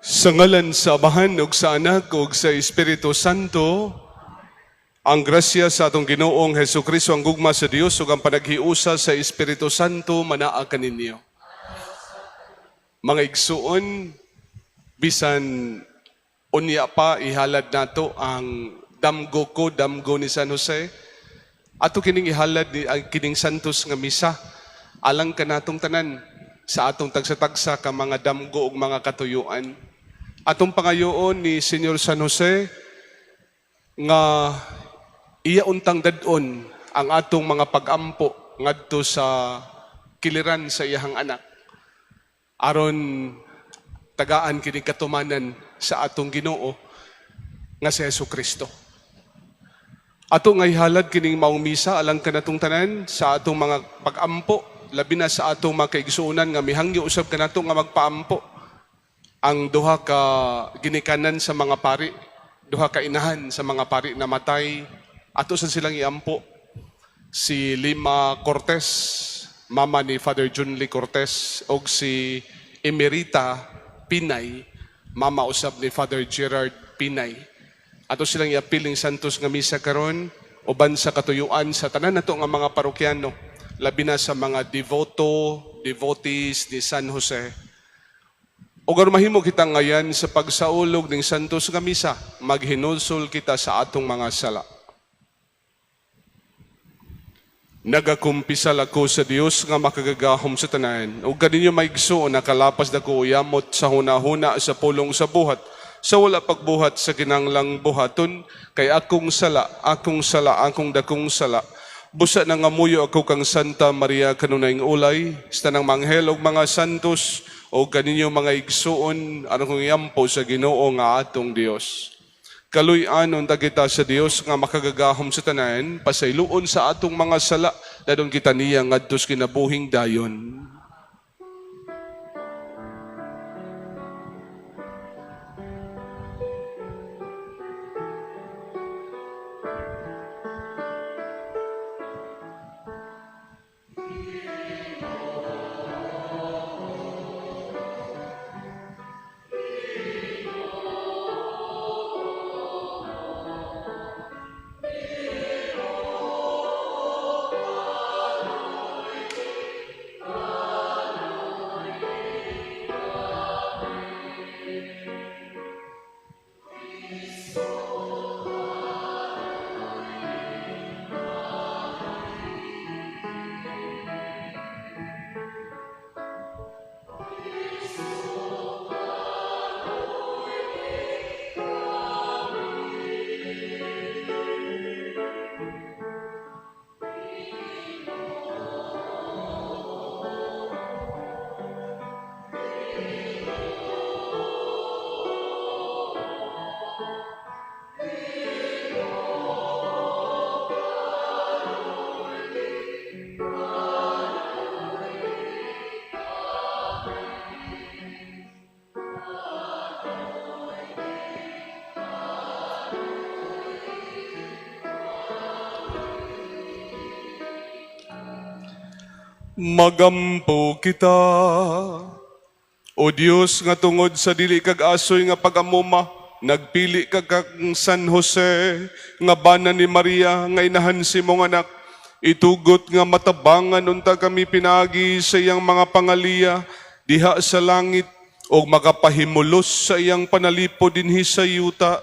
Sa ngalan sa Amahan ug sa Anak ug sa Espiritu Santo, ang grasya sa atong Ginoong Hesukristo, ang gugma sa Dios ug ang panaghiusa sa Espiritu Santo manaa kaninyo. Mga igsuon, bisan unya pa ihalad nato ang "Damgo ko, damgo ni San Jose." Ato kining ihalad ni ang kining santos nga misa alang kanatong tanan sa atong tagsa-tagsa ka mga damgo ug mga katuyuan. Atong pangayoon ni Senyor San Jose nga iya untang dad-on ang atong mga pagampo ngadto sa kiliran sa iyahang anak aron tagaan kini katumanan sa atong Ginoo nga si Hesus Kristo. Ato nga ihalad kining maong misa alang kanatong tanan sa atong mga pagampo, labi na sa atong mga kaigsuonan nga mihangyo usab kanato nga magpaampo. Ang duha ka ginikanan sa mga pari, duha ka inahan sa mga pari namatay, ato sa silang iampo. Si Lima Cortez, mama ni Father Junli Cortez, og si Emerita Pinay, mama usab ni Father Gerard Pinay. Ato silang iapiling santos nga misa karon uban sa katuyuan sa tanan nato nga mga parokyano, labi na sa mga devoto, devotees ni San Jose. Ug aron mahimo kita ngayan sa pagsaulog ning santos nga misa, maghinulsol kita sa atong mga sala. Nagakumpisal ako sa Dios nga makagagahom sa tanan. Ug kaninyo, mga igsoon, nakalapas dako yamot sa hunahuna, sa pulong, sa buhat, sa wala pagbuhat sa kinanglang buhaton, kay akong sala, akong sala, akong dakong sala. Busa nangamuyo ako kang Santa Maria, kanunayng ulay, sa tanang manghel ug mga santos, ug kaninyo, mga igsuon, aron akong iampo sa Ginoo nga atong Dios. Kaluy-an unta kita sa Dios nga makagagahom sa tanan, pasayloon sa atong mga sala, dadon kita niya ngadto sa kinabuhing dayon. Magampo kita. O Dios, nga tungod sa dili kag asoy nga pagamuma, nagpili ka kang San Jose nga bana ni Maria nga inahan sa imong anak, itugot nga matabangan unta kami pinaagi sa iyang mga pangaliya diha sa langit ug makapahimulos sa iyang panalipod dinhi sa yuta,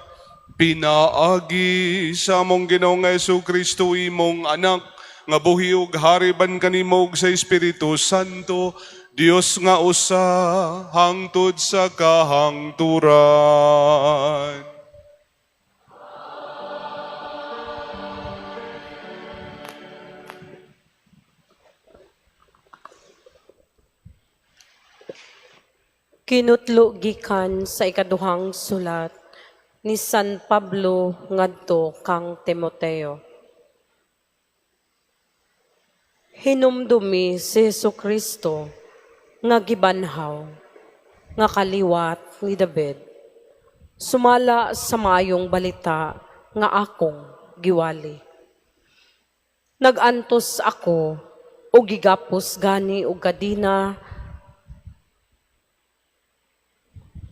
pinaagi sa among Ginoong Kristo, imong anak, nga buhi ug hari ban kanimo ug sa Espiritu Santo, Dios nga usa, hangtod sa kahangturan. Kinutlo gikan sa ikaduhang sulat ni San Pablo ngadto kang Timoteo. Hinumdumi si Jesu Kristo nga gibanhaw, nga kaliwat ni David, sumala sa maayong balita nga akong giwali. Nagantos ako o gigapos gani og kadina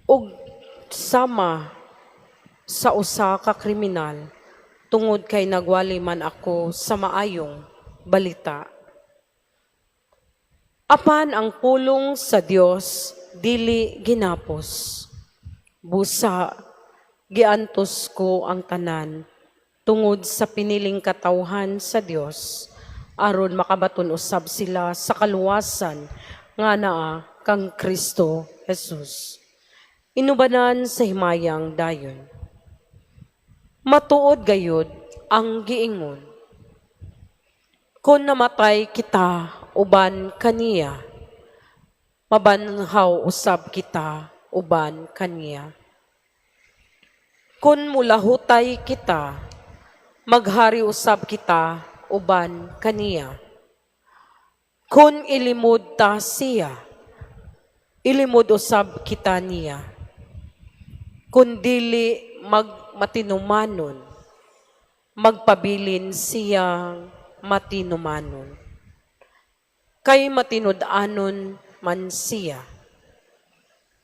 ug sama sa usa ka kriminal tungod kay nagwali man ako sa maayong balita. Apan ang pulong sa Dios dili ginapos. Busa giantos ko ang tanan tungod sa piniling katawhan sa Dios aron makabaton usab sila sa kaluwasan nga naa kang Kristo Jesus, inubanan sa himayang dayon. Matuod gayud ang giingon, "Kon namatay kita uban kaniya, mabanhaw usab kita uban kaniya. Kon mulahutay kita, maghari usab kita uban kaniya. Kon ilimod ta siya, ilimod usab kita niya. Kun dili magmatinumanon, magpabilin siyang matinumanon. Kay matinud-anon man siya."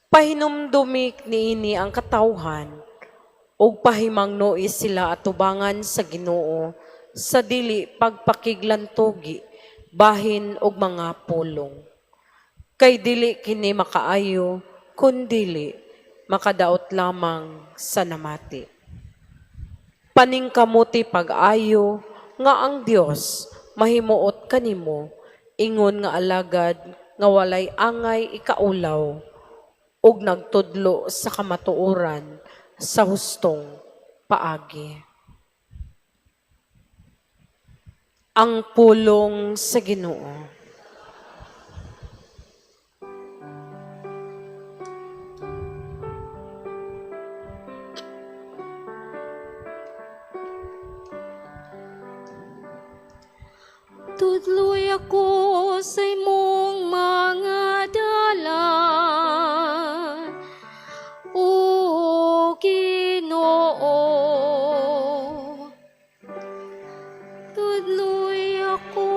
Pahinumdumi niini ang katawhan ug pahimangnoi sila atubangan sa Ginoo sa dili pagpakiglantugi bahin og mga pulong. Kay dili kini makaayo kundili makadaot lamang sa namati. Paningkamuti pag-ayo nga ang Dios mahimuot kanimo ingon nga alagad nga walay angay ikaulaw ug nagtudlo sa kamatuoran sa hustong paagi. Ang pulong sa Ginoo. Tudloy ako sa imong mga dalan, O Ginoo. Tudloy ako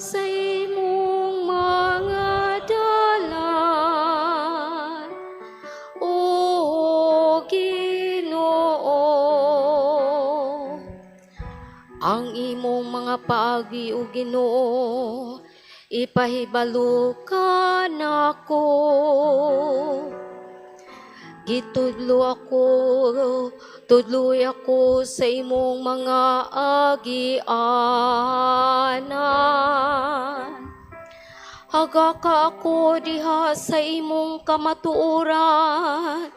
sa imong mga dalan, O Ginoo. Ang imong mga paagi, O Ginoo, ipahibalo kanako. Gitudlo ako, tudloy ako sa imong mga agianan. Hagaka ako diha sa imong kamatuoran,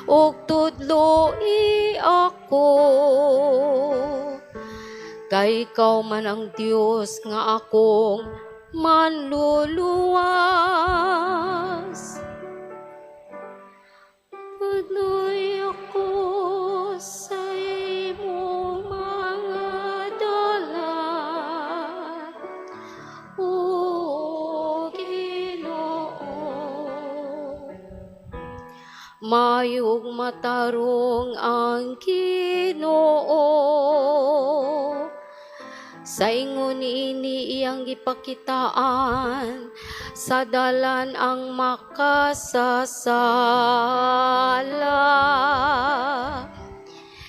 ug tudloi ako. Kay ikaw man ang Dios nga akong manluluwas. Tudloy ako sa imong mga dalan, O Ginoo. Mayog matarong ang Ginoo. Sa ingon niini iyang gipakitaan sa dalan ang makasasala.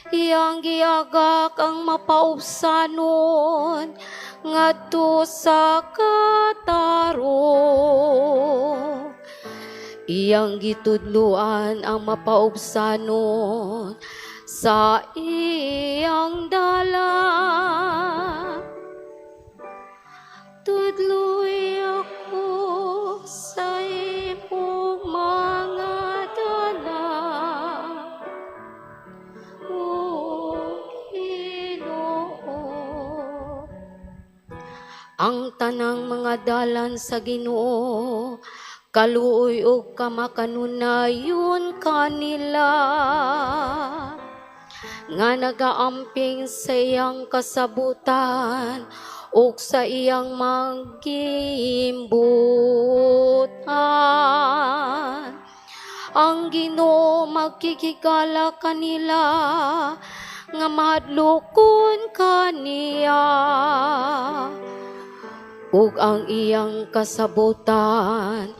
Iyang giagak ang mapaubsanon ngadto sa katarong. Iyang gitudloan ang mapaubsanon sa iyang dalan. Tudloy ako sa imong mga dalan, O Ginoo. Ang tanang mga dalan sa Ginoo, kaluoy ug kamakanunayon kanila nga nagaamping sa iyang kasabutan ug sa iyang manggimbutan. Ang Ginoo magkikigala kanila nga mahadlokon kaniya, ug ang iyang kasabutan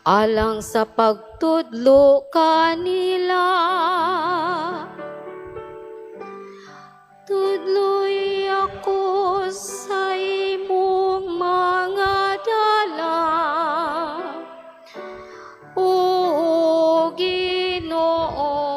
Alang sa pagtudlo kanila. Tudloi ako sa imong mga dalan, O Ginoo.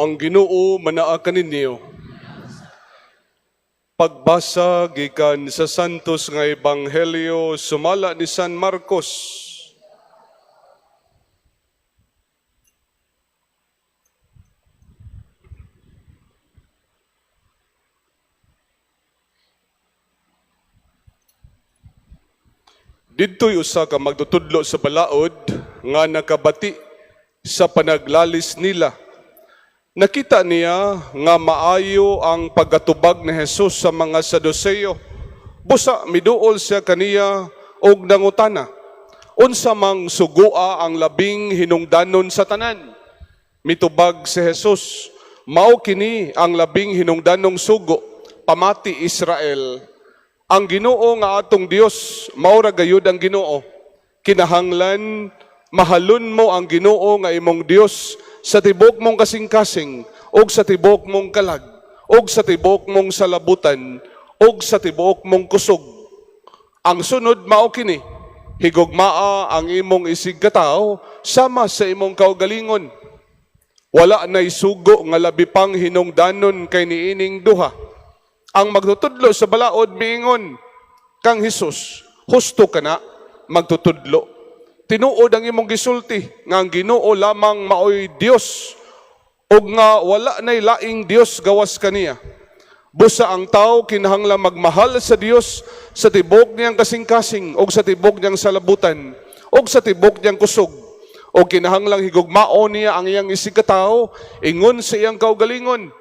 Ang Ginoo manaa kaninyo. Pagbasa gikan sa Santos nga Ebanghelyo sumala ni San Marcos. Didto'y usa ka magtutudlo sa balaod nga nakabati sa panaglalis nila. Nakita niya nga maayo ang paggatubag ni Jesus sa mga Saduseo. Busa miduol siya kaniya og nangutana, "Unsa mang sugoa ang labing hinungdanon sa tanan?" Mitubag si Jesus, "Mao kini ang labing hinungdanong sugo: Pamati, Israel. Ang Ginoo nga atong Dios, mao ra gayud ang Ginoo. Kinahanglan mahalon mo ang Ginoo nga imong Dios sa tibok mong kasing-kasing ug sa tibok mong kalag ug sa tibok mong salabutan ug sa tibok mong kusog. Ang sunod mao kini: higugmaa ang imong isigkatawo sama sa imong kaugalingon. Wala nay sugo nga labi pang hinungdanon kay niining duha." Ang magtutudlo sa balaod miingon kang Hesus, "Husto ka na, magtutudlo. Tinuod ang imong gisulti nga ang Ginoo lamang maoy Dios ug nga wala nay laing Dios gawas kaniya. Busa ang tao kinahanglan magmahal sa Dios sa tibok niyang kasing-kasing ug sa tibok niyang salabutan ug sa tibok niyang kusog, ug kinahanglang higugmaon niya ang iyang isigkatawo ingon sa iyang kaugalingon.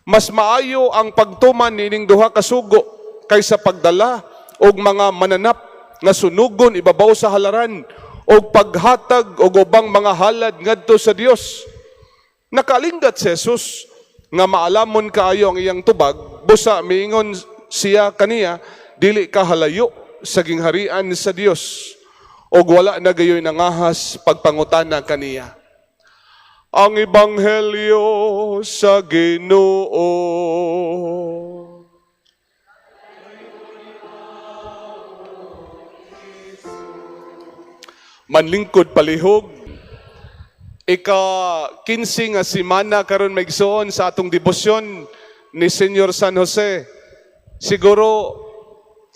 Mas maayo ang pagtuman niining duha ka sugo kaysa pagdala og mga mananap nga sunugon ibabaw sa halaran og paghatag og ubang mga halad ngadto sa Dios." Nakalinggat si Jesus nga maalamon kaayo ang iyang tubag, busa miingon siya kaniya, "Dili ka halayo sa gingharian sa Dios." Og wala na gayoy nangahas pagpangutana kaniya. Ang Ebanghelyo sa Ginoo. Manlingkod palihog. Ika 15 nga simana karon, mga igsoon, sa atong debosyon ni Senyor San Jose. Siguro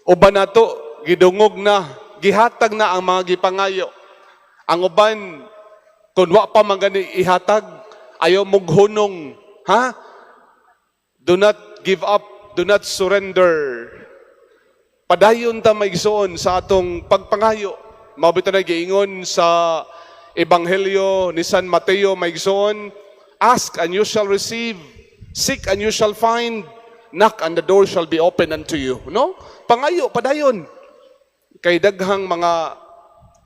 uban nato gidungog na, gihatag na ang mga gipangayo. Ang uban, kung wa pa man gani ihatag, ayaw mong hunong, ha? Do not give up, do not surrender. Padayon ta, mga igsoon, sa atong pagpangayo. Mao bitaw na giingon sa Ebanghelyo ni San Mateo, mga igsoon, "Ask and you shall receive, seek and you shall find, knock and the door shall be open unto you." No? Pangayo, padayon. Kay daghang mga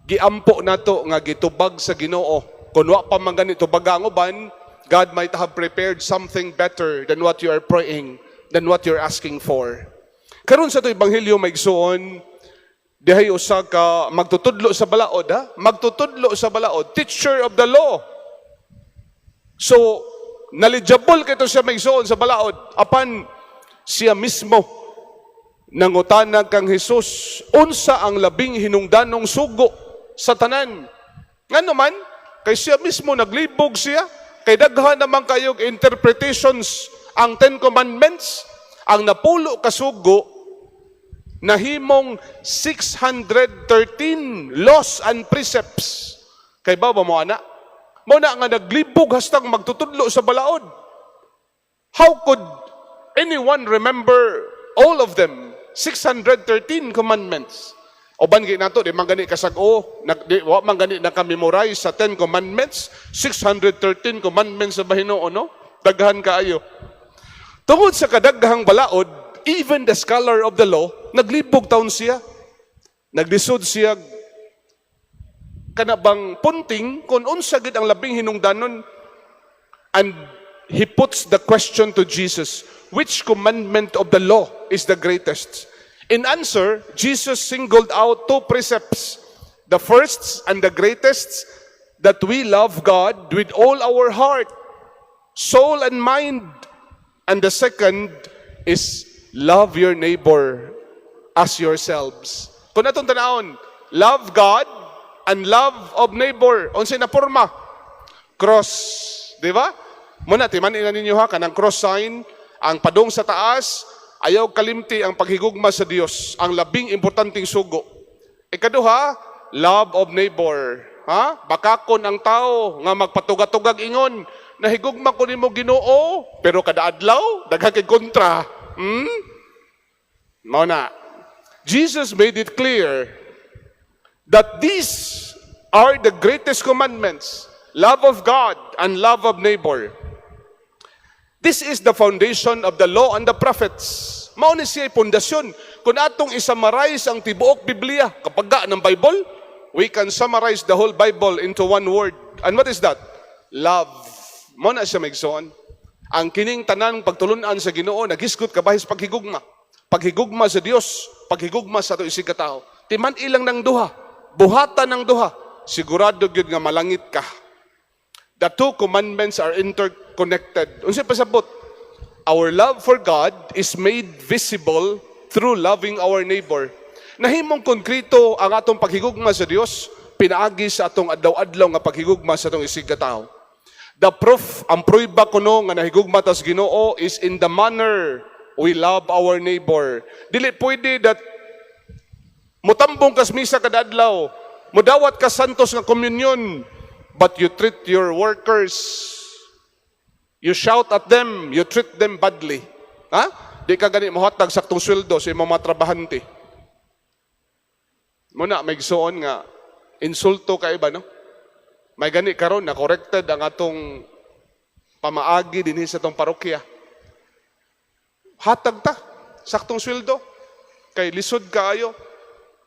giampo nato nga gitubag sa Ginoo. Kung wa pa man gani tubaga ang uban, God might have prepared something better than what you are praying, than what you're asking for. Karon sa ato ebanghelyo, mga igsoon, dihay usa ka magtutudlo sa balaod, ha? Magtutudlo sa balaod, teacher of the law. So, knowledgeable kaayo siya, mga igsoon, sa balaod. Apan siya mismo nangutana kang Jesus, unsa ang labing hinungdanong sugo sa tanan? Ngano man, kay siya mismo naglibog siya, kay daghan naman kayog interpretations ang Ten Commandments, ang 10 ka sugo nahimong 613 laws and precepts. Kay ba mo ana? Mao na nga naglibog hastang magtutudlo sa balaod. How could anyone remember all of them? 613 commandments. Uban gyud nato di man gani kasag-o, di wa man gani naka-memorize sa 10 commandments, 613 commandments sa bahinuon, no? Daghan kaayo. Tungod sa kadaghang balaod, even the scholar of the law, naglibog taon siya. Naglisod siya kana bang punting kung unsa gid ang labing hinungdanon, and he puts the question to Jesus, "Which commandment of the law is the greatest?" In answer, Jesus singled out two precepts. The first and the greatest, that we love God with all our heart, soul and mind, and the second is love your neighbor as yourselves. Kung atong tanawon, love God and love of neighbor. Unsay na porma? Cross. Di ba? Muna, timan-i na ninyo ha, kanang cross sign, ang padong sa taas, ayaw kalimti ang paghigugma sa Dios, ang labing importanteng sugo. Ikaduha, love of neighbor. Ha? Bakakon ang tao nga magpatugatugag ingon, "Nahigugma ko nimo Ginoo," pero kada adlaw daghan kay kontra. Mao na. Jesus made it clear that these are the greatest commandments: love of God and love of neighbor. This is the foundation of the law and the prophets. Mao ni siya pundasyon. Kung atong i-summarize ang tibuok Biblia, kapag ng Bible, we can summarize the whole Bible into one word. And what is that? Love. Mao na siya, mga igsoon. Ang kining tanan pagtulunan sa Ginoo naghisgot kabahin sa paghigugma. Paghigugma sa Dios, paghigugma sa ato isig ka. Timan-i lang ng duha, buhatan ng duha, sigurado gyud nga malangit ka. The two commandments are interconnected. Unsa pasabot? Our love for God is made visible through loving our neighbor. Nahimong konkreto ang atong paghigugma sa Dios pinaagi sa atong adlaw-adlaw nga paghigugma sa atong isig ka. The proof, ang prueba kuno nga nahigugma tas Ginoo is in the manner we love our neighbor. Dili pwede that mutambong kas misa kada adlaw, mudawat ka santos nga communion, but you treat your workers, you shout at them, you treat them badly. Ha? Di ka gani mohatag saktong sweldo sa imong mga trabahante. Muna, mga igsoon nga, insulto kay ba, no? May gani karon na corrected ang atong pamaagi dinhi sa atong parokya. Hatag ta saktong sweldo kay lisod kaayo.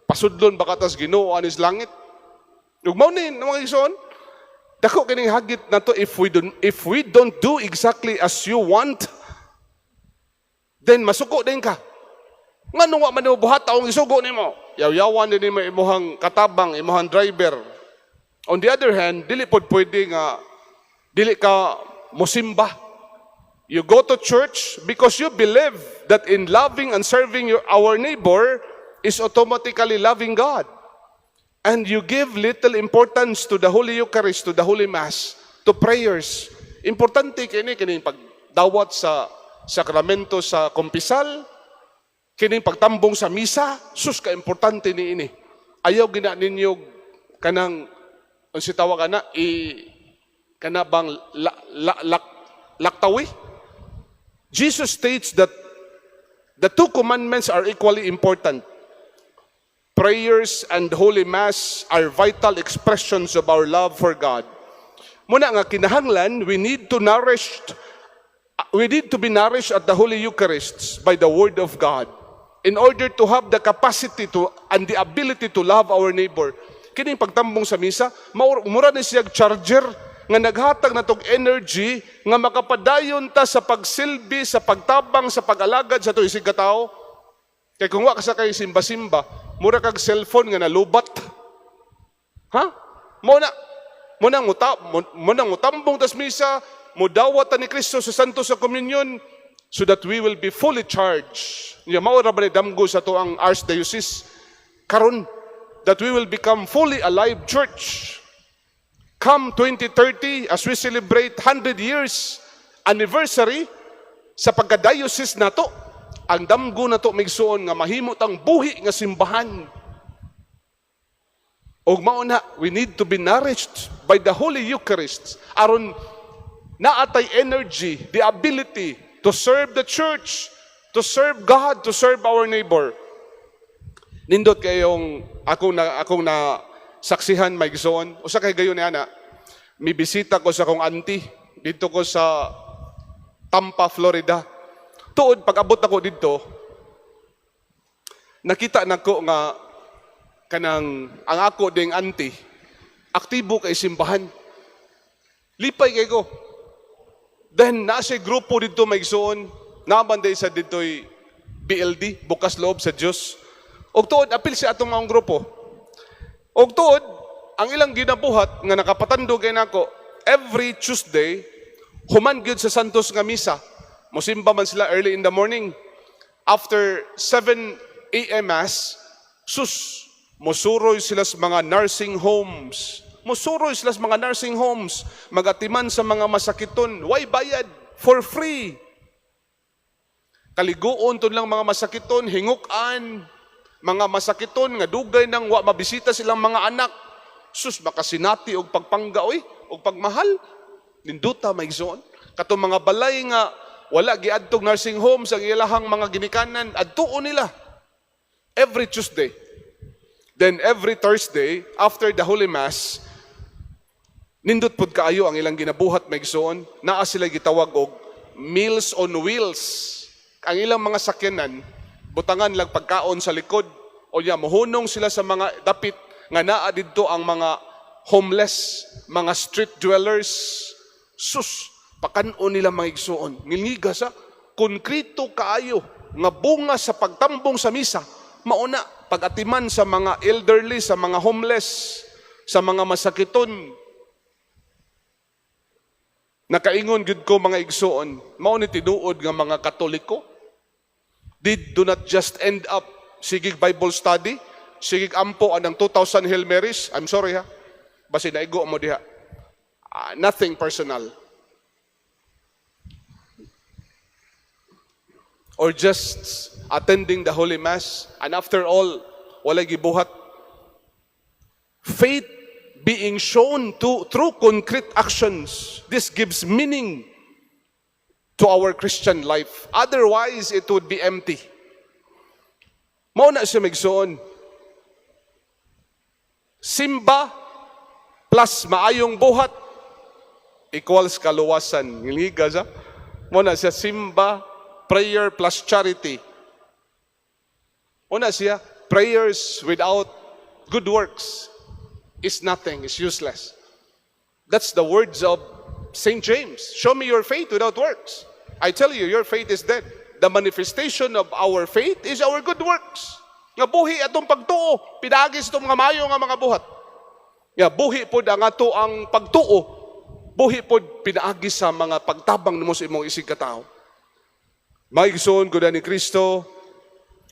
Pasudlon baka tas Ginoo anis langit. Ug mao ni, mga igsoon, dako kining hagit nato. If we don't do exactly as you want, then masuko din ka. Ngano wa man nimo buhat ang isugo nimo? Yaw-yawan din nimo imuhang katabang, imuhang driver. On the other hand, dili pod pwede nga dili ka musimba. You go to church because you believe that in loving and serving our neighbor is automatically loving God. And you give little importance to the Holy Eucharist, to the Holy Mass, to prayers. Importante kini kining pagdawat sa sakramento sa kumpisal, kining pagtambong sa misa, sus ka importante ni ini. Ayaw gina ninyo kanang unsa tawag ana i kana bang la, la, lak, laktawi. Jesus states that the two commandments are equally important. Prayers and Holy Mass are vital expressions of our love for God. Muna nga kinahanglan, we need to be nourished at the Holy Eucharist by the Word of God in order to have the capacity to and the ability to love our neighbor. Kining pagtambong sa misa, mura ni siya charger nga naghatag natog energy nga makapadayon ta sa pagsilbi, sa pagtabang, sa pag-alagad sa atong isig katawo. Kay kung wa ka sa kay simba-simba, mura kag cellphone nga nalubat. Ha? Mo na mutambong tas misa, mudawat ta ni Kristo sa Santo sa Communion so that we will be fully charged. Nya mao ra ba ni damgo sa atoang Archdiocese karon, that we will become fully alive church. Come 2030, as we celebrate 100 years anniversary sa pagka-diocese nato, ang damgo nato, migsuon, nga mahimo tang buhi nga simbahan. Og mao na, we need to be nourished by the Holy Eucharist aron naatay energy, the ability to serve the church, to serve God, to serve our neighbor. Nindot kayong akong na saksihan, may igsoon. Usa kay gayon ni ana, mibisita ko sa akong auntie dito ko sa Tampa, Florida. Tuod pag abot ako didto, nakita nako nga kanang ang ako ding auntie aktibo kay simbahan. Lipay kay ko. Then naa siya grupo didto, may igsoon, naman day sa didto'y BLD, Bukas Loob sa Dios. Og tuod apil siya atong maong grupo. Og tuod ang ilang ginabuhat nga nakapatandog kay nako, every Tuesday human gyud sa Santos nga misa. Mosimba man sila early in the morning. After 7 a.m. Mass, sus, musuroy sila sa mga nursing homes. Musuroy sila sa mga nursing homes. Magatiman sa mga masakiton. Way bayad? For free. Kaliguon to lang mga masakiton, hingukan. Mga masakiton nga dugay nang wa mabisita silang mga anak. Sus, makasinati og pagpangga oy, og pagmahal. Ninduta, may igsoon. Katong mga balay nga wala giadtong nursing home sa ilahang mga ginikanan, adtuon nila. Every Tuesday. Then every Thursday, after the Holy Mass, nindot pud kaayo ang ilang ginabuhat, may igsoon. Naa sila gitawag og Meals on Wheels. Ang ilang mga sakyanan, butangan lang pagkaon sa likod o ya mohunong sila sa mga dapit nga naa didto ang mga homeless, mga street dwellers. Sus, pakan-on nila, mga igsoon. Ngilngiga sa konkreto kaayo nga bunga sa pagtambong sa misa, mauna pagatiman sa mga elderly, sa mga homeless, sa mga masakiton. Nakaingon gyud ko, mga igsoon, mao ni tinuod nga mga Katoliko. They do not just end up sigig Bible study, sigig ampo anang 2,000 Hail Marys. I'm sorry ha. Basi naigo mo diha. Ah, nothing personal. Or just attending the Holy Mass and after all, walay gibuhat. Faith being shown to through concrete actions. This gives meaning to our Christian life. Otherwise, it would be empty. Mao na siya, migsuon. Simba plus maayong buhat equals kaluwasan. Ngiliga sa? Mao na siya, simba, prayer plus charity. Mao na siya, prayers without good works is nothing, is useless. That's the words of St. James. "Show me your faith without works. I tell you, your faith is dead." The manifestation of our faith is our good works. Nga buhi atong pagtuo, pinaagi sa itong mga mayo nga mga buhat. Nga buhi pod ang ato ang pagtuo, buhi pod pinaagi sa mga pagtabang nimo sa imong isig katawo. Mga igsoon ko ni Kristo,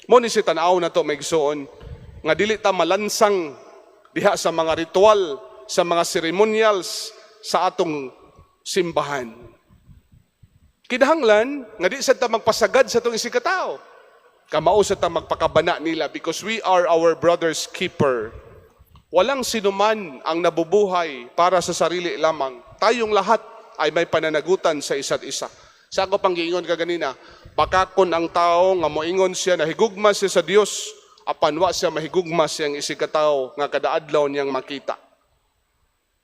mo ni si tan-aw na to, mga igsoon, nga dili ta malansang diha sa mga ritual, sa mga ceremonials sa atong simbahan. Kinahanglan nga di sad ta magpasagad sa atong isig katawo. Kamao sa ta magpakabana nila because we are our brother's keeper. Walang sinuman ang nabubuhay para sa sarili lamang. Tayong lahat ay may pananagutan sa isa't isa. Sa ako pang giingon kaganina, bakakon ang tao nga moingon siya na higugma siya sa Dios, apan wa siya mahigugma siyang isig katawo nga kada adlaw niyang makita.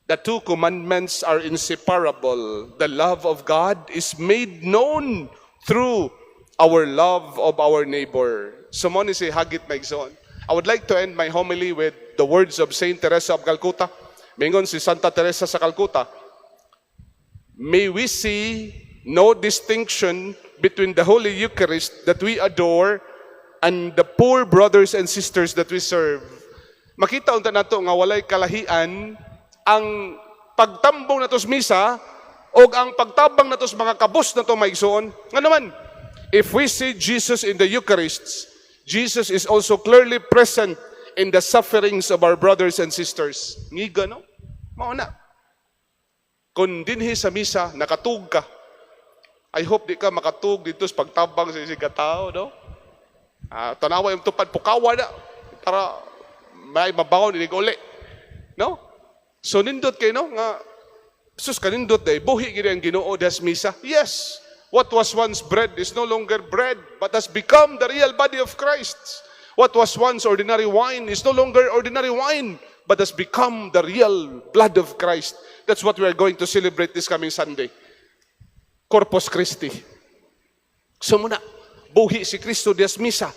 The two commandments are inseparable. The love of God is made known through our love of our neighbor. So mo ni si hagit, mga igsoon. I would like to end my homily with the words of Saint Teresa of Calcutta. Mingon si Santa Teresa sa Calcutta, "May we see no distinction between the Holy Eucharist that we adore and the poor brothers and sisters that we serve. Makita unta nato nga walay kalahian ang pagtambong nato sa misa o ang pagtabang nato sa mga kabos nato, mga igsoon. Nga naman, if we see Jesus in the Eucharist, Jesus is also clearly present in the sufferings of our brothers and sisters. Ngiga, no? Mao na. Kung dinhi sa misa, nakatug ka. I hope di ka makatug dito sa pagtabang sa isig tao, no? Ah, tanawa yung tupad, pukawa na. Para may mabangon, hindi uli. No? So nindot kay, no, nga sus, kanindot day buhi gid ang Ginoo des misa. Yes. What was once bread is no longer bread, but has become the real body of Christ. What was once ordinary wine is no longer ordinary wine, but has become the real blood of Christ. That's what we are going to celebrate this coming Sunday. Corpus Christi. So muna, buhi si Kristo dias misa.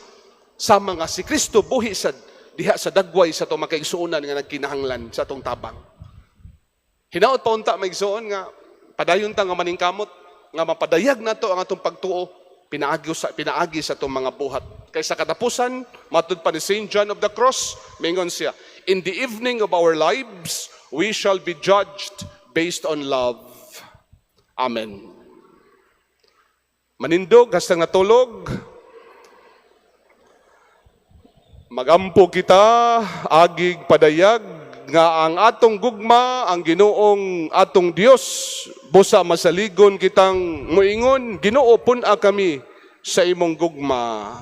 Sama nga si Kristo buhi sa diha sa dagway sa atong makaigsuonan nga nagkinahanglan sa atong tabang. Hinaot pa unta, mga igsoon, nga padayon ta nga maningkamot nga mapadayag nato ang atong pagtuo pinaagi sa atong mga buhat. Kay sa katapusan, matud pa ni Saint John of the Cross, mingon siya, "In the evening of our lives, we shall be judged based on love." Amen. Manindog hastang natulog. Magampo kita, agig padayag nga ang atong gugma ang Ginoong atong Dios, busa masaligon kitang muingon, "Ginoo, pun-a kami sa imong gugma."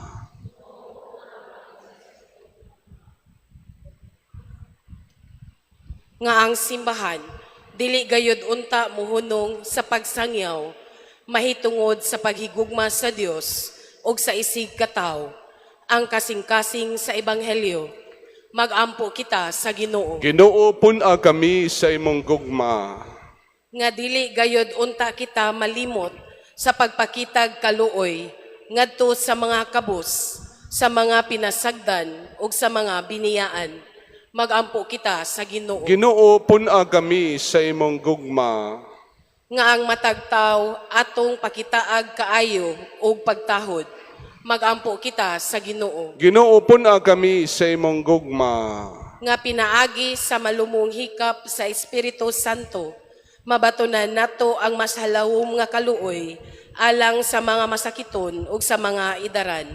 Nga ang simbahan dili gayud unta muhunong sa pagsangyaw mahitungod sa paghigugma sa Dios ug sa isig katawo, ang kasing-kasing sa ebanghelyo. Magampo kita sa Ginoo. Ginoo, pun-a kami sa imong gugma. Nga dili gayud unta kita malimot sa pagpakitag kaluoy ngadto sa mga kabus, sa mga pinasagdan ug sa mga biniyaan. Magampo kita sa Ginoo. Ginoo, pun-a kami sa imong gugma. Nga ang matag tawo atong pakitaag kaayo ug pagtahod. Magampo kita sa Ginoo. Ginoo, pun-a kami sa imong gugma. Nga pinaagi sa malumong hikap sa Espiritu Santo, mabatunan nato ang mas halawom nga kaluoy alang sa mga masakiton ug sa mga idaran.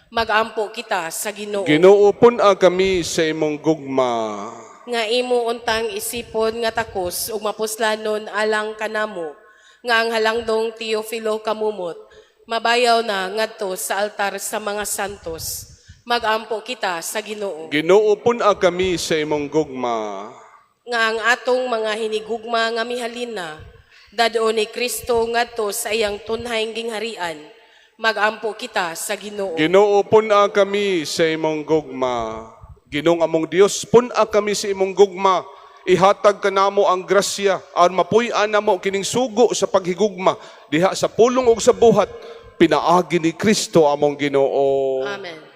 Magampo kita sa Ginoo. Ginoo, pun-a kami sa imong gugma. Nga imo untang isipon nga takos ug mapuslanon alang kanamo, nga ang halangdong Teofilo Camomot mabayaw na ngadto sa altar sa mga santos. Magampo kita sa Ginoo. Ginoo, pun-a kami sa imong gugma. Nga ang atong mga hinigugma nga mihalina dad-on ni Kristo ngadto sa iyang tunhayng gingharian. Magampo kita sa Ginoo. Ginoo, pun-a kami sa imong gugma. Ginoong among Dios, pun-a kami sa imong gugma. Ihatag kanamo ang grasya aron mapuy-an namo kining sugo sa paghigugma diha sa pulong ug sa buhat pinaagi ni Kristo among Ginoo. Amen.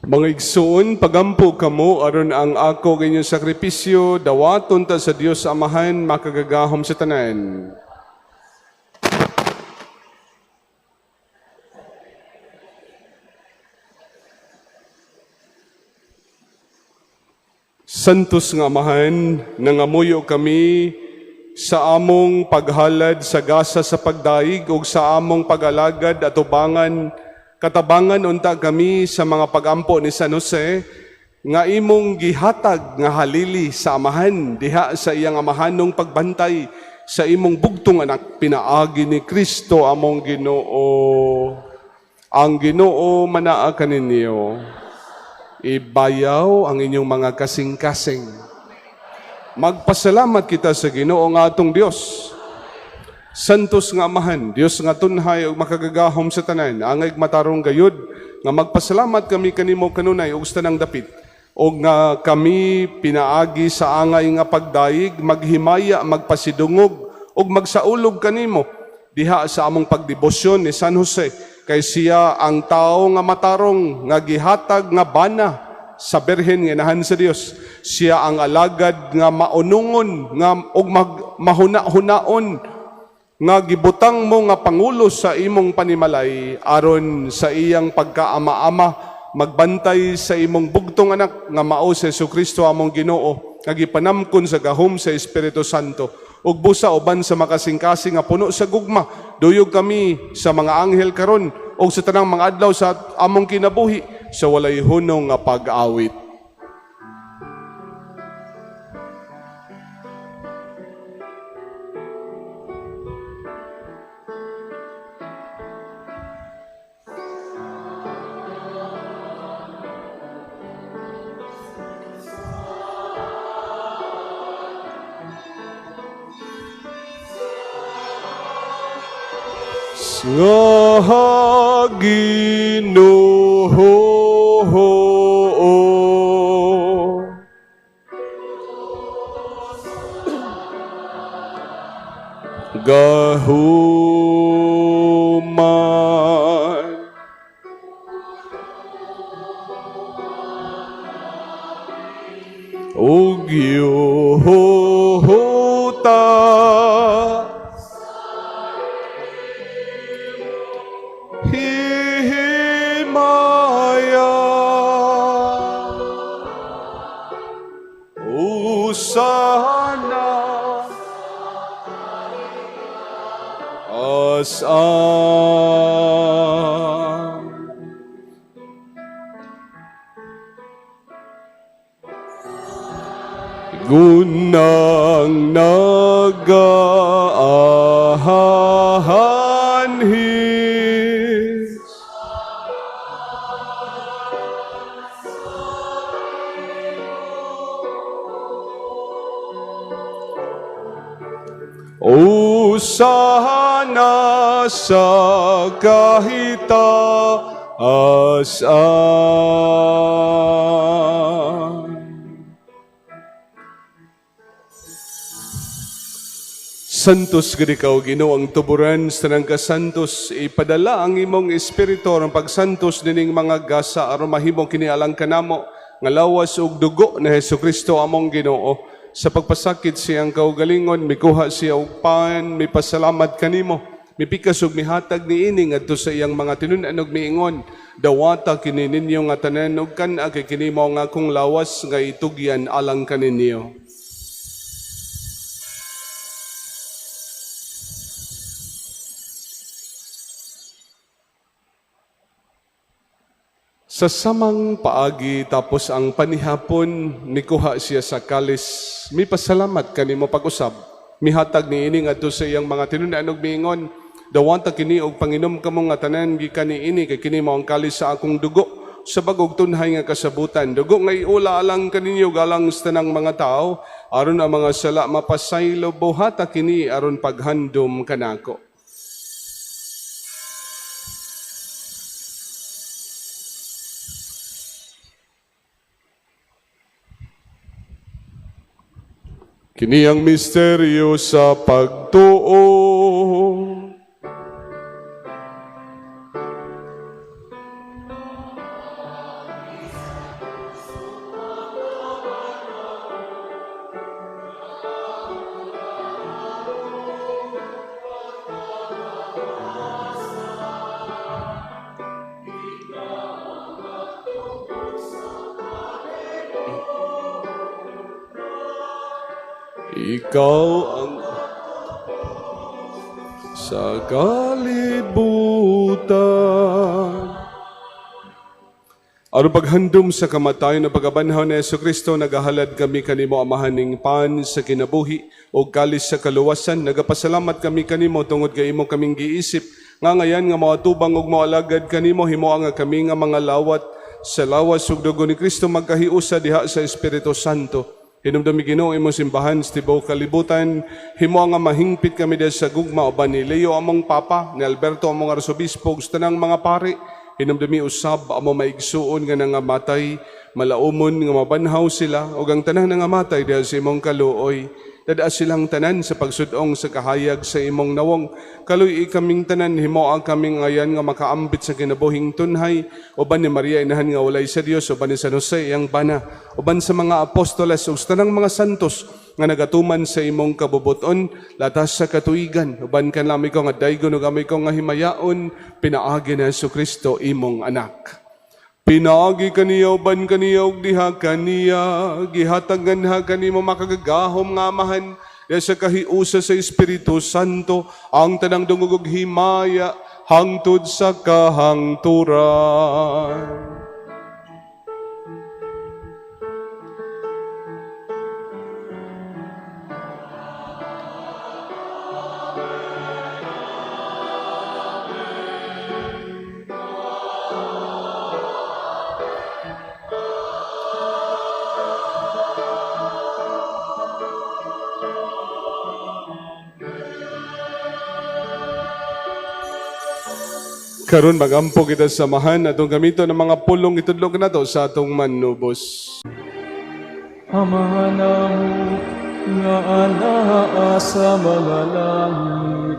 Mga igsoon, pagampo kamo aron ang ako ug inyong sakripisyo dawaton ta sa Dios Amahan makagagahom sa tanan. Santos nga Amahan, nangamuyo kami sa among paghalad sa gasa sa pagdaig ug sa among pag-alagad atubangan katabangan unta kami sa mga pagampo ni San Jose nga imong gihatag nga halili sa Amahan diha sa iyang amahanong pagbantay sa imong bugtong anak pinaagi ni Kristo among Ginoo. Ang Ginoo manaa kaninyo. Ibayaw ang inyong mga kasing-kasing. Magpasalamat kita sa Ginoo nga atong Dios. Santos nga Amahan, Dios nga tunhay ug makagagahom sa tanan, angay matarong gayud nga magpasalamat kami kanimo kanunay ug sa tanang dapit, ug nga kami pinaagi sa angay nga pagdayeg, maghimaya, magpasidungog ug magsaulog kanimo diha sa among pagdebosyon ni San Jose, kay siya ang tawo nga matarong nga gihatag nga bana sa Birhen nga inahan sa Dios. Siya ang alagad nga maunungon nga ug mahuna-hunaon nga gibutang mo nga pangulo sa imong panimalay aron sa iyang pagkaama-ama magbantay sa imong bugtong anak nga mao si Hesukristo among Ginoo nga gipanamkon sa gahom sa Espiritu Santo ug busa uban sa makasingkasing nga puno sa gugma duyog kami sa mga anghel karon ug sa tanang mga adlaw sa among kinabuhi sa walay hunong nga pag-awit. Nga Ginoo, gahuman ug yuhuta hihimaya usana as-ang gunang nagaahanhis usana sa kahitaasan. Santos gid ikaw Ginoo ang tuburan sa tanang kasantos, ipadala ang imong espiritu aron pagsantos nining mga gasa aron mahimong kini alang kanamo nga lawas ug dugo ni Hesukristo among Ginoo. Sa pagpasakit siyang kaugalingon, mikuha siya og pan, mipasalamat kanimo, mipikas ug mihatag niini ngadto sa iyang mga tinun-an ug miingon, dawata kini ninyo nga tanan ug kan-a kay kini mao nga akong lawas nga itugyan alang kaninyo. Sa samang paagi tapos ang panihapon, nikuha siya sa kalis, mipasalamat kanimo pag-usab, mihatag niini ngadto sa iyang mga tinun-an ug miingon, dawata kini og panginom kamo nga tanan gikan niini kay kini mao ang kalis sa akong dugo sa bag-ong tunhay nga kasabutan, dugo nga iula alang kaninyo galang sa tanang mga tawo aron ang mga sala mapasaylo, buhata kini aron paghandom kanako. Kini ang misteryo sa pagtuo. Ikaw ang sa kalibutan. Aron paghandom sa kamatayon ug pagkabanhaw ni Hesus Kristo, nagahalad kami kanimo, Amahan, ning pan sa kinabuhi o kalis sa kaluwasan. Nagapasalamat kami kanimo tungod kay imo kaming giisip nga ngayan nga moatubang ug moalagad kanimo. Himoa nga kami nga mga lawat sa lawas ug dugo ni Kristo magkahiusa diha sa Espiritu Santo. Hinumdumi, Ginoo, imong simbahan sa tibuok kalibutan. Himoa nga mahingpit kami diha sa gugma uban ni Leo among Papa, ni Alberto among Arsobispo, ug sa tanang mga pari. Hinumdumi usab among maigsuon nga nangamatay, malaumon nga mabanhaw sila ug ang tanan nangamatay diha sa imong kaluoy. Dad-a silang tanan sa pagsud-ong sa kahayag sa imong nawong. Kaluy-i kaming tanan, himoa kaming ngayan nga makaambit sa kinabuhing tunhay uban ni Maria Inahan nga walay sa Dios, uban ni San Jose iyang bana, uban sa mga apostoles ug sa tanang mga santos nga nagatuman sa imong kabubuton latas sa katuigan, uban kanami ko nga daygon ug amay ko nga himayaon pinaagi ni Hesus Kristo imong anak. Pinaagi kaniya, uban kaniya ug diha kaniya, gihatag nganha kanimo makagagahom nga Amahan diha sa kahiusa sa Espiritu Santo ang tanang dungog ug himaya hangtod sa kahangturan. Karon magampo kita sa Amahan, atong gamiton ang mga pulong itudlo nato sa atong Manubos. Amahan namo nga anaa sa mga langit,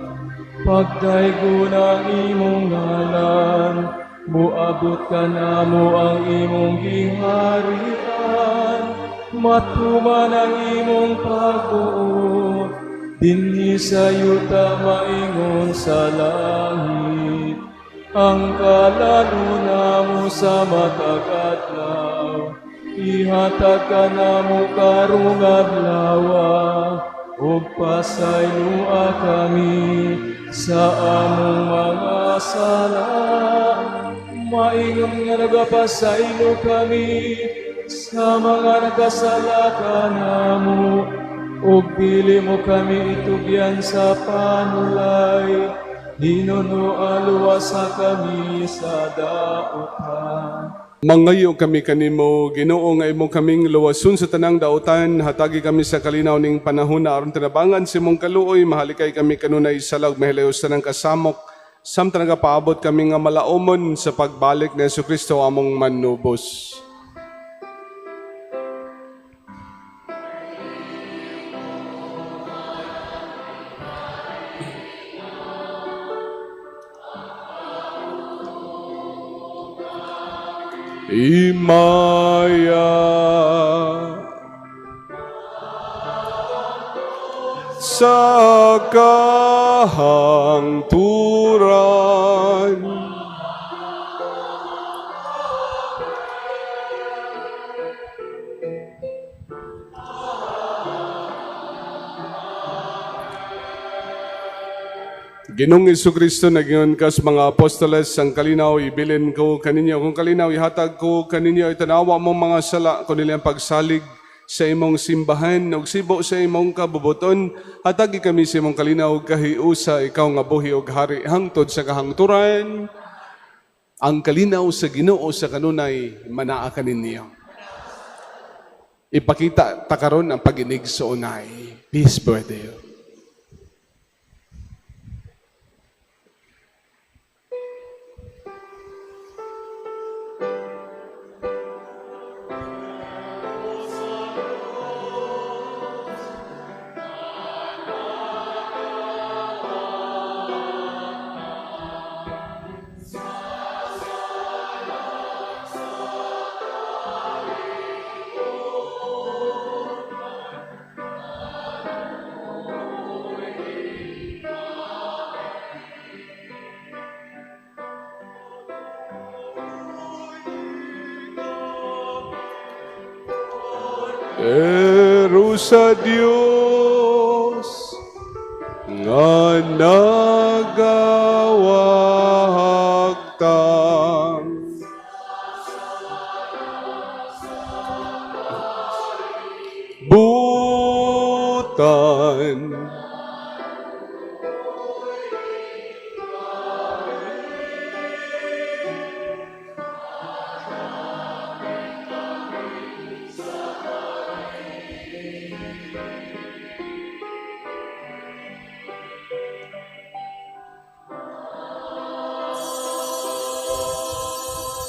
pagdaygon ang imong ngalan, muabot kanamo ang imong giharian, matuman ang imong pagbuot, dinhi sa yuta maingon sa langit. Ang kalan-on namo sa matag adlaw, ihatag kanamo karong adlawa, ug pasayloa kami sa among mga sala, maingon nga nagapasaylo kami sa mga nakasala kanamo, ug dili mo kami itugyan sa panulay, hinunoa luwasa kami sa dautan. Mangayo kami kanimo, Ginoo, nga imo kaming luwason sa tanang dautan, hatagi kami sa kalinaw ning panahon na aron tinabangan sa imong kaluoy, mahalikay kami kanunay sa lag mahilayo sa tanang kasamok, samtang nagapaabot kami nga malaumon sa pagbalik ni Hesus Kristo among Manubos. Himaya sa kahangturan. Ginoong Kristo, nagingon kas mga apostoles, "Ang kalinaw ibilin ko kaninyo, kung kalinaw ihatag ko kaninyo, itanawa mong mga sala, kundi ang pagsalig sa imong simbahan, ug sibo sa imong kabubuton, hatagi kami sa imong kalinaw ug kahiusa, ikaw nga buhi ug hari hangtod sa kahangturan." Ang kalinaw sa Ginoo sa kanunay manaa kaninyo. Ipakita ta karon ang pag-inigsoonay. Peace be with you. Pero sa Diyos. Nga nagawagtang butan.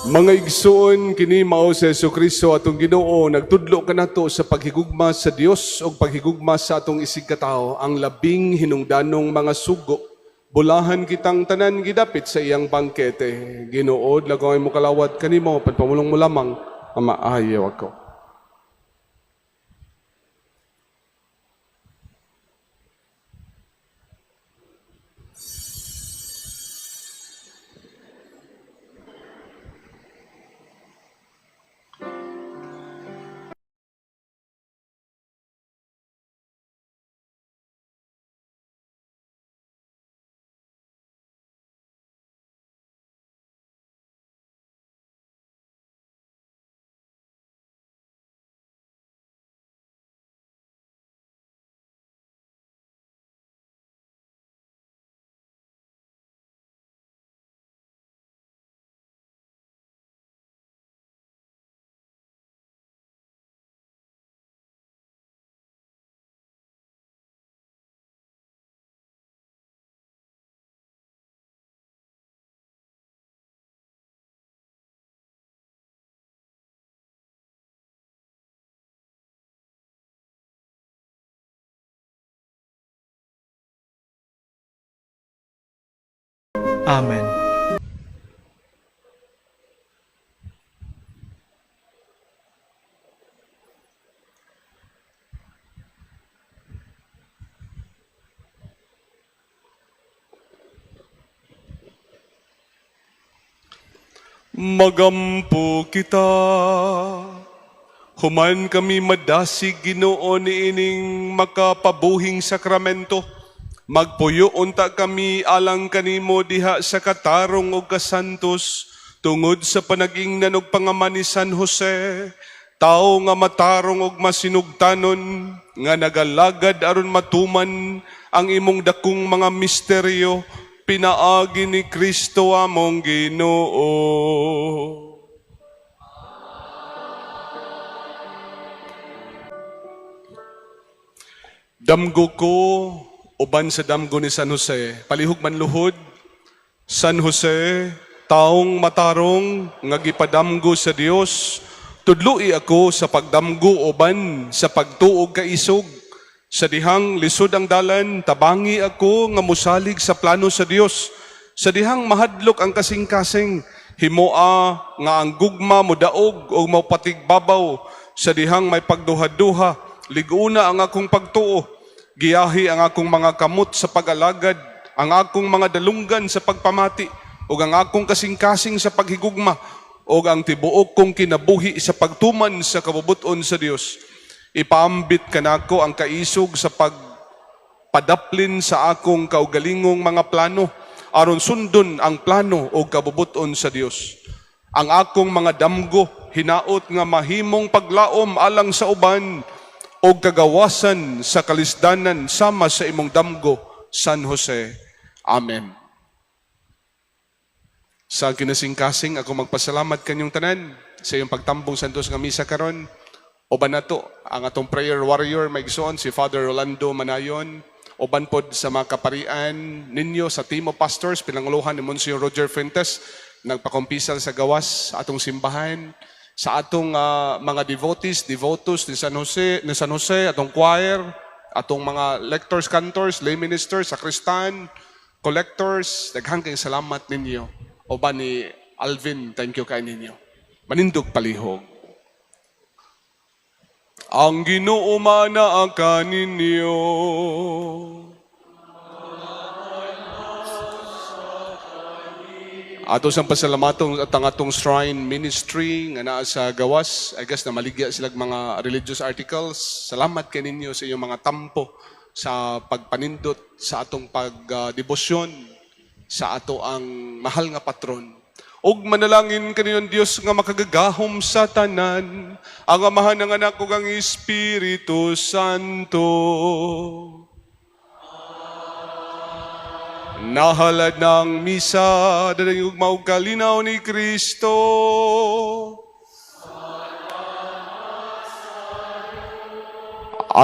Mga igsoon, kini mao sa Hesukristo atong Ginoo, nagtudlo kanato sa paghigugma sa Dios ug paghigugma sa atong isigkatawo, ang labing hinungdanong mga sugo. Bulahan kitang tanan gidapit sa iyang bangkete. Ginoo, lagaway mo kalawat kanimo, pagpamulong mo lamang, maayo ako. Amen. Magampo kita. Human kami madasig, Ginoo, niining makapabuhing sakramento. Magpuyo unta kami alang kanimo diha sa katarong og kasantos tungod sa panag-ingnan og pangaman ni San Jose, tawo nga matarong og masinugtanon, nga nagalagad aron matuman ang imong dakong mga misteryo, pinaagi ni Kristo among Ginoo. Damgo ko uban sa damgo ni San Jose. Palihog man luhod, San Jose, taong matarong nga gipadamgo sa Dios, tudloi ako sa pagdamgo uban sa pagtuog kaisog. Sa dihang lisod ang dalan, tabangi ako nga mosalig sa plano sa Dios. Sa dihang mahadlok ang kasing-kasing, himoa nga ang gugma modaog o mopatigbabaw. Sa dihang may pagduha-duha, liguna ang akong pagtuo. Giyahi ang akong mga kamot sa pag-alagad, ang akong mga dalunggan sa pagpamati, ug ang akong kasing-kasing sa paghigugma, ug ang tibuok kong kinabuhi sa pagtuman sa kabubut-on sa Dios. Ipaambit kanako ang kaisog sa pagpadaplin sa akong kaugalingong mga plano, aron sundon ang plano o kabubut-on sa Dios. Ang akong mga damgo hinaot nga mahimong paglaom alang sa uban o kagawasan sa kalisdanan sama sa imong damgo, San Jose. Amen. Sa kinasingkasing, ako magpasalamat kanyong tanan sa iyong pagtambong santos nga misa karon. Uban nato ang atong prayer warrior maigsoon si Father Rolando Manayon. Uban pod sa mga kaparian ninyo sa team of pastors pinanguluhan ni Monsignor Roger Fuentes, nagpakumpisal sa gawas sa atong simbahan, sa atong mga devotees, devotos ni San Jose, atong choir, atong mga lectors, cantors, lay ministers, sakristan, collectors, daghang kayong salamat ninyo. Uban ni Alvin, thank you kay ninyo. Manindog palihog. Ang Ginoo manaa kaninyo. Ato sang pasalamaton at ang atong shrine ministry nga naa sa gawas. I guess na maligya sila mga religious articles. Salamat kaninyo sa inyong mga tampo Sa pagpanindot sa atong pagdebosyon sa ato ang mahal nga patron. Og manalangin kaninyong Dios nga makagagahom sa tanan, ang Amahan, ang Anak ug ang Espiritu Santo. Nahalad ng misa, dalang ugma ug kalinaw ni Kristo.